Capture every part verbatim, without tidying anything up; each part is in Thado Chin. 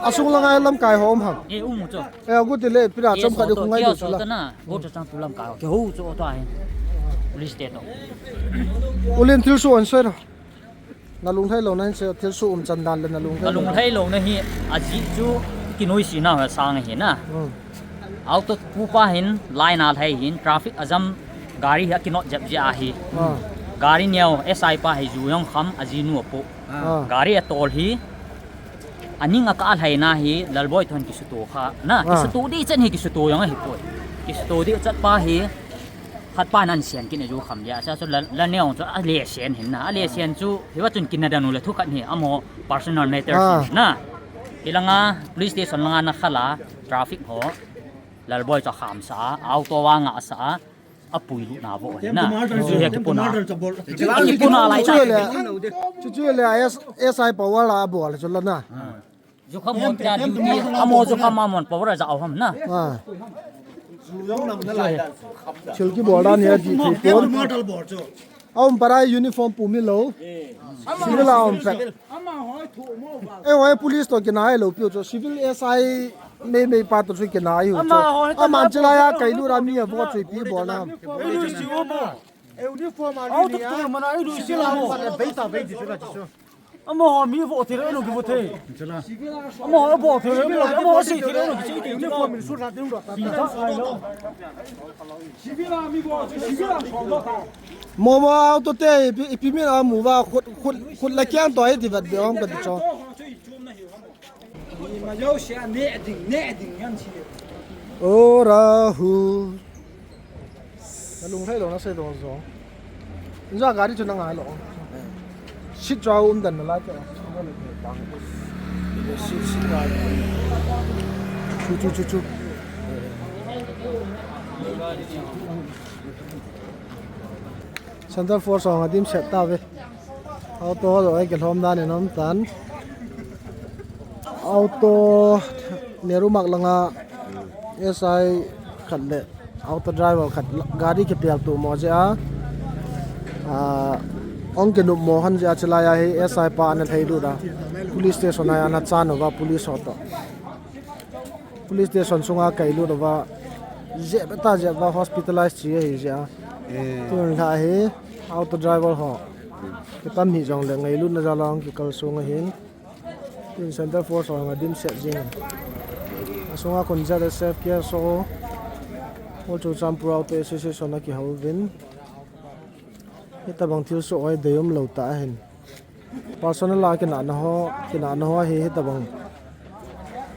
Asung langa lamkai ho um ham. E, um u chu. E, agu tile pira chom ka di khungai do chula. Go cha chang tu lamkai ho. Ke ho chu to ahin. Police te to. Ulin thilsoh an soi ro. Na lunglhai louna hin se thilsoh um chan dan le na lunglhai. Ka lunglhai louna hi ajeh chu kinoisena ho sang ahi na. Hmm. Auto pupa hin line a lhai hin traffic ajam gari hi akinot jep jeh ahi. Ah. Gari neo S I pa hi ju jong kham ajinu apoh. Ah. Gari atol hi aning a ka alhaina hi Lalboi thon kisuto kha na. Ah. Kisuto di chan hi kisuto jong ahipoi. Kisuto di chat pa hi khat pa nan sian kin aju kham dia. Sa chu la, la neo chu ale sian hin na. Ale sian chu hiva chun kin na danu le thu khat hi amo personal matter. Ah. Hin na. Hilanga police station langa na khala traffic ho. Lalboi chu khamsa a, auto vanga sa a, apui lut na vo hin na. Chu hi kipuna. Kipuna lai ta. Chu chu le, chu chu le, S I power la bol chu la na. Jukham mon tia duty, amo jukham amon power ja ham na. Ah. Thil kibol dan hi ati thei pon. Aum para uniform pum hilou. Civil a um pet. E, hoi police to kinai lou piu chu. Civil S I mei mei pa to chu kinai u chu. Aman chilai a kailut a mi a vo chu ipi bol na. Uniform a. Amaho mi vo thei le, anu ki vo thei. Amaho vo thei le, anu, amaho sei thei le, anu ki sei thei. Uniform in suit la ding ro ta. Civil a mi vo, civil a mi vo ta. Mo mo auto te, ipi, ipi mi la mu va, khut, khut, khut la kiang to ai ti vat be om ka ti cho. Ni ma yo se a ne ding, ne ding yan si. O Rahul. Na lunglhai lou na sei dong jong. Injo gari chu na ngai lo. Seat chu a um dan na lai chu. Chu, chu, chu, chu. Central Force ho a dimset tave. Auto ho a kilhom dan in um tan. Auto Nehru Marg langa S I khat le auto driver khat gari kipel tu mo jeh a, ah, ong kinop mo han jeh a chilai a hi S I pa ana thei lut a. Police station a ana chan uva police ho to. Police station sunga kai lut uva. Jep ta jep va hospitalize chi ahi jeh a. Eh. Tun la hi auto driver ho. Kitam hi jong le ngailutna jal a ong kikal sung ahin. Tun Central Force ho a dimset jing. Asunga kun Z S F, K S O, All Churachandpur Auto Association a kihou uvin. Hitabang thilsoh hi deium lou tah ahin. Personal a kinahna ho, kinahna ho hi hitabang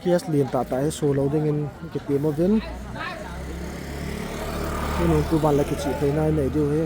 case lien tah tah hi so lou dingin kitem uvin. Tun tu ban la kichihtheina nei diu hi.